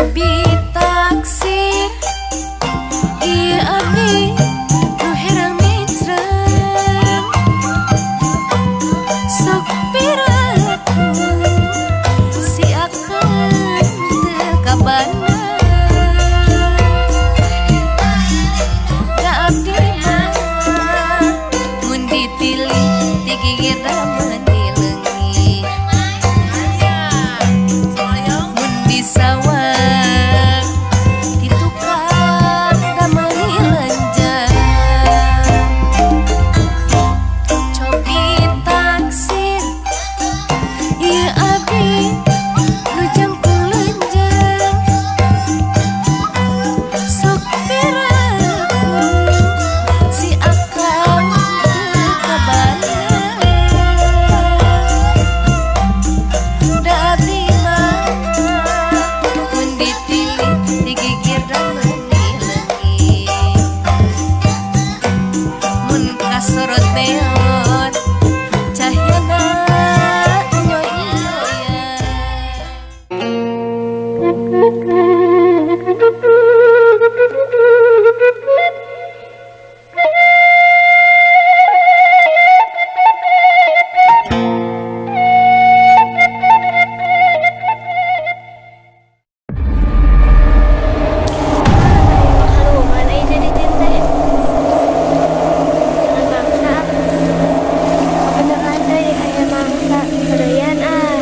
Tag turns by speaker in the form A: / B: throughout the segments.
A: Cobi taksir ieu abdi nu herang micreng. Sok piraku si akan teu kabana. Da abdi mah mun ditilih digigir meni leungit. Mun disawang di tukang damani lenjang. Cobi taksir ieu abdi nu jangkung lenjang. Sok piraku si akang teu kabana. Da abdi mah mun ditilih digigir meni leungit. Mun kasorot neon cahyana nyoy-nyoyan.
B: Haluman euy jadi jin teh. Jangan mangsa. Beneran euy aya mangsa heureyan ah.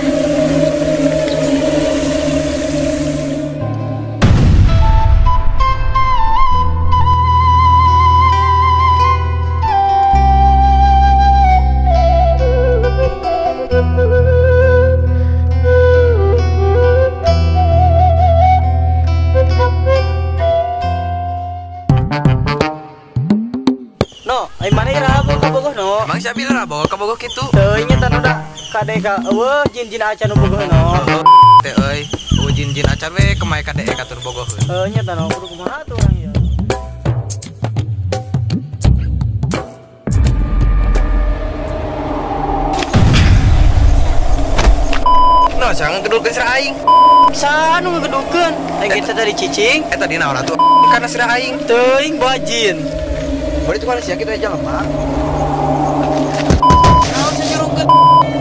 C: No, ai mana ira bogoh no?
D: Emang siapa bilang bogoh ka bogoh kitu?
C: Teuing nya tanu da kade ka eueuh jin-jin acan nu bogoh no.
D: Teh euy, eueuh jin-jin acan we kemai kade ka tur bogoh.
C: Heuh nya tanu kudu kumaha tuh urang ieu.
D: No, jangan ngegedulkeun sirah aing.
C: Saha nu ngegedulkeun? Aing kita tadi cicing.
D: Eta dina naon atuh kana sirah aing.
C: Teuing bawa jin.
D: Boleh tukar sia kitu aja lemah.
C: Naon sanyurukeun?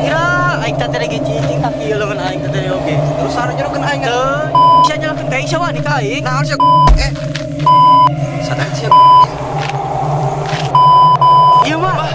C: Ira aing teh lagi cicing tapi ieu leungeun aing teh tadi oge.
D: Terus saha nyurukeun aing?
C: Teuing sia nyalakeun ka aing sia wani ka aing.
D: Naon sia eh. Sadar sia.
C: Ieu mah.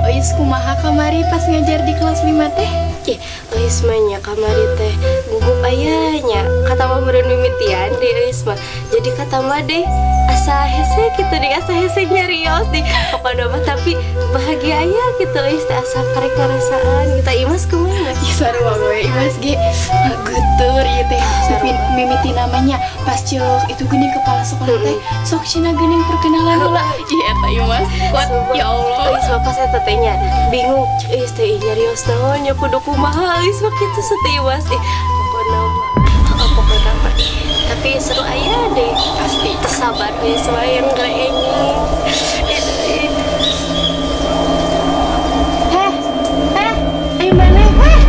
E: Ois kumaha kamari pas ngajar di kelas 5 teh?
B: Ih, euis mah nya kamari teh gugup aya nya kata mah meureun mimitian deh euis mah. Jadi kata mah deh asa hese kitu deh, asa hese nyarios deh. Pokona mah tapi bahagia aya gitu euis teh asa karek karasaan gitu. Imas kumaha?
E: Ih, sarua we Imas ge geuteur ieu teh. Mimiti namanya pas cek itu geuning kepala sekolah teh sok cenah geuning perkenalan heula. Ih eta Imas kuat ya Allah.
B: Euis mah pas eta teh nya bingung cek euis teh nyarios naon nya kudu kumaha euis mah kitu sateh Imas ih pokona mah pokona mah tapi seru aya deh pasti sabar euis mah yang geenging.
E: Heh, heh, ayo mana? Heh.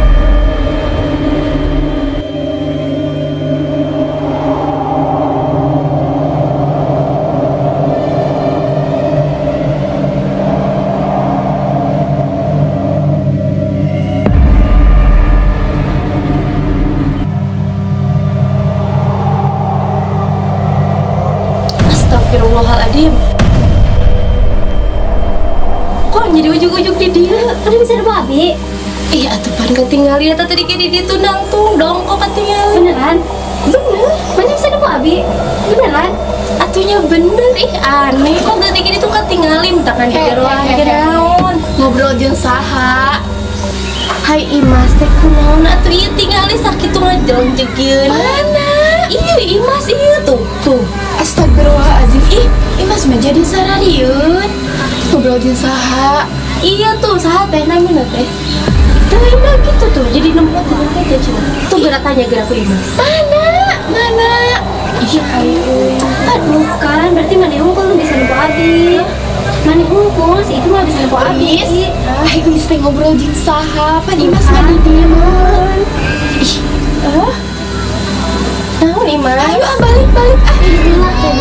B: Astagfirullahaladzim. Kok jadi ujug-ujug di dia?
F: Kan bisa ada babi.
B: Ih, atuh pan ketinggalan eta tadi di ditu nangtung dong kok ketinggalan.
F: Beneran?
B: Bener.
F: Mana bisa ada babi? Beneran?
B: Atunya bener, ih aneh kok tadi gini tuh ketinggalan tangan di jeroan naon.
E: Ngobrol jeung saha?
B: Hai Imas teh kunaon atuh ieu tingali sakitu ngajeleng jegieun. Mana? Iya Imas ieu tuh. Tuh.
E: Astagfirullahaladzim. Ih, Imas mah jadi sararieun. Ngobrol jeung saha?
B: Iya tuh, saha teh namina teh? Tuh Imas gitu tuh, jadi nemu tuh teh cenah. Tuh gerak tanya gerak ku Imas.
E: Mana? Mana? Ih, ayo.
F: Aduh kan, berarti mana unggul lu bisa nempo abi. Mana unggul sih itu mah bisa nempo abi.
E: Ai geus teh ngobrol jeung saha? Pan Imas mah di dieu mah. Ih,
B: Naon Imas?
E: Ayo ah balik-balik ah.
F: Alhamdulillah tuh.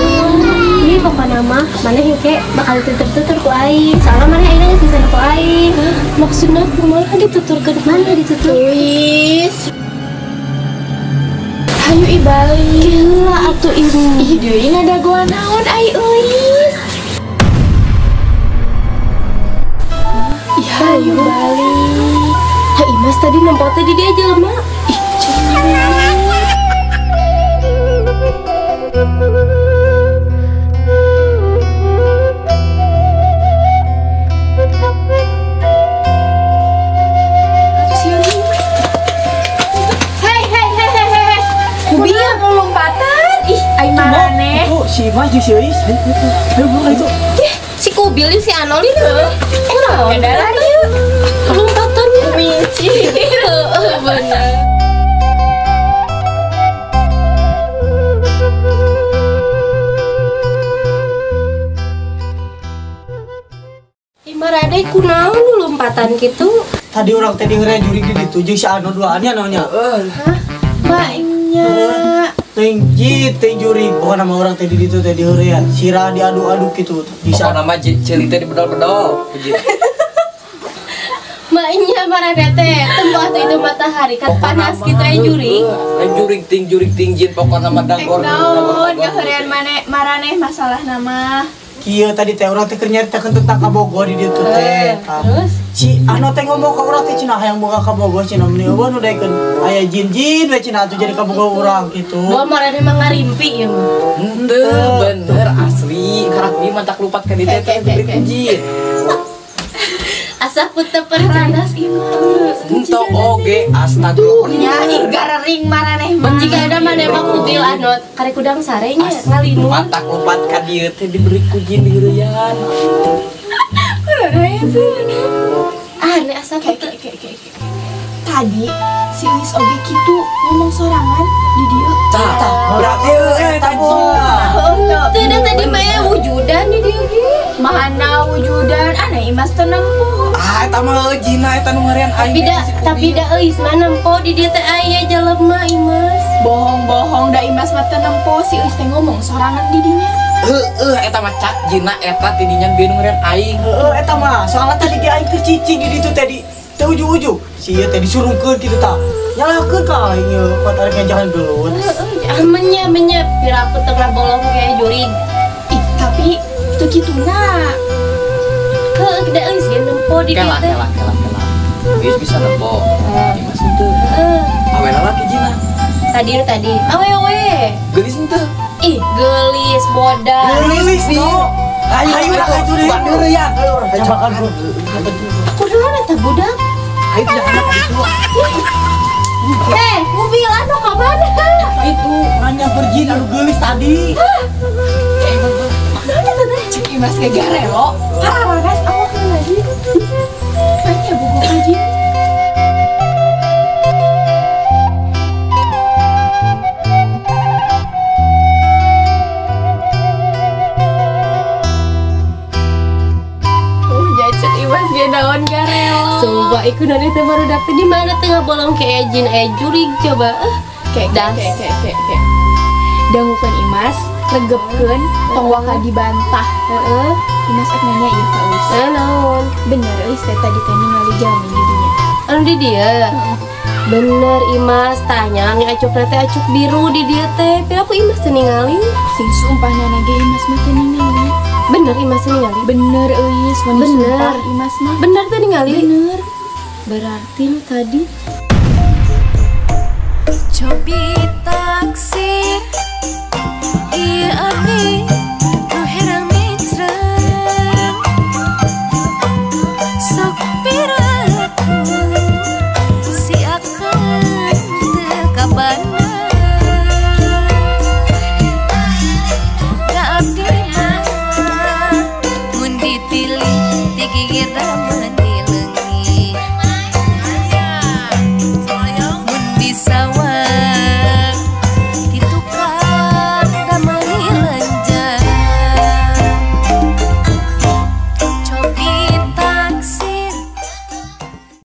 F: Ini pokoknya mah mana hengke bakal ditutur-tutur ku aing. Soalnya mana aing geus bisa nempo aing.
B: Maksudna kumaha dituturkeun?
F: Mana ditutur?
E: Wis. Ayo i balik.
B: Gila atuh ini.
E: Ih, deui ngadagoan naon ai euis. Ih, ayo balik.
B: Ha Imas tadi nempo teh di dia jelema.
E: Ih, cenah.
C: Si Imas jeung si Euis, ayo buruan itu.
B: Ih, si Kubil si Anol itu. Kunaon? Lompatannya micin. Heeh, bener. Ih, marade kunaon lu lompatan kitu?
C: Tadi urang teh dengerin jurig di ditu jeung si Anol duaannya naonnya.
B: Hah?
E: Maknya.
C: Ting jit, ting jurig. Pokokna mah urang teh di ditu teh diheurean. Sirah diadu-adu kitu. Bisa
D: pokokna mah ceuli teh dibedol-bedol.
B: Maknya marade teh tempat itu matahari kan panas gitu aya jurig.
D: Jurig ting jin pokokna mah dagor.
E: Naon ngaheurean mane maraneh masalah nama.
C: Kieu tadi teh urang teh keur nyaritakeun tentang ka Bogor di ditu teh.
B: Terus
C: si Ano teh ngomong ka urang teh cenah hayang boga ka Bogor cenah meuni eueuh nu daekeun aya jin-jin we cenah atuh jadi ka Bogor urang kitu.
B: Wah marane mah ngarimpi ieu mah.
D: Henteu bener asli karak ieu mah tak lupat ka ditu teh diberi ku jin.
B: Asa ku teu percaya
D: Henteu oge astagfirullah.
E: Nya ih garering maraneh mah.
B: Jika ada maneh mah kubil anot karek kudang sare nya ngalinung.
D: Matak lupat ka dieu teh diberi ku jin diheureyan.
E: Kunaon sih?
B: Aneh asa ku
E: teu. Tadi si Euis oge kitu ngomong sorangan di dieu.
D: Tah, berarti eta
B: teu da tadi mah wujudan di dieu ge.
E: Mana wujudan aneh Imas teu nempo.
D: Ah eta mah jina eta nu ngarian aing.
B: Tapi da Euis mah nempo di dieu teh aya jelema Imas.
E: Bohong-bohong da Imas mah teu nempo si Euis teh ngomong sorangan di dinya.
D: Heueuh eta mah cak jina eta ti dinya bieu nu ngarian aing.
C: Heueuh eta mah soalna tadi ge aing keur cicing di ditu teh di teh ujug-ujug. Si ieu teh disurungkeun kitu tah. Nyalahkeun ka aing ieu pat arek jangan gelut.
B: Heueuh menya piraku tengah bolong ge jurig.
E: Ih tapi teu kituna.
B: Heueuh da Euis ge nempo di dieu teh.
D: Kela. Euis bisa nempo. Imas henteu. Awe lalaki jina.
B: Tadi nu tadi. Awewe.
D: Geulis henteu.
B: Ih, geulis bodas.
C: Geulis no. Ayo lah ka jurig.
D: Heureuyan.
C: Cobakan
B: Kunaon eta budak?
D: Ayo tidak anak itu.
B: Eh, mobil anu ka mana?
C: Itu nanya berjin anu geulis tadi.
B: Kunaon eta teh?
E: Cek Imas ge garelo. Parah aku kan lagi. Nanya buku kaji. Naon garelo.
B: Sumpah iku nanti teh baru dapet di mana tengah bolong ke jin jurig coba.
E: Kek. Dangukeun Imas, legepkeun tong waka dibantah.
B: Heeh.
E: Imas ek nanya ieu ka Euis.
B: Naon?
E: Bener Euis teh tadi teh ningali jalmi di dinya.
B: Anu di dieu. Bener Imas tanya nih acuk teh acuk biru di dieu teh. Piraku Imas teh ningali.
E: Sing sumpahna ge Imas mah teh ningali.
B: Bener Imas teh ningali.
E: Bener Euis, mun
B: bener
E: Imas mah.
B: Bener teh ningali.
E: Bener.
B: Berarti nu tadi
A: cobi taksir ieu abdi.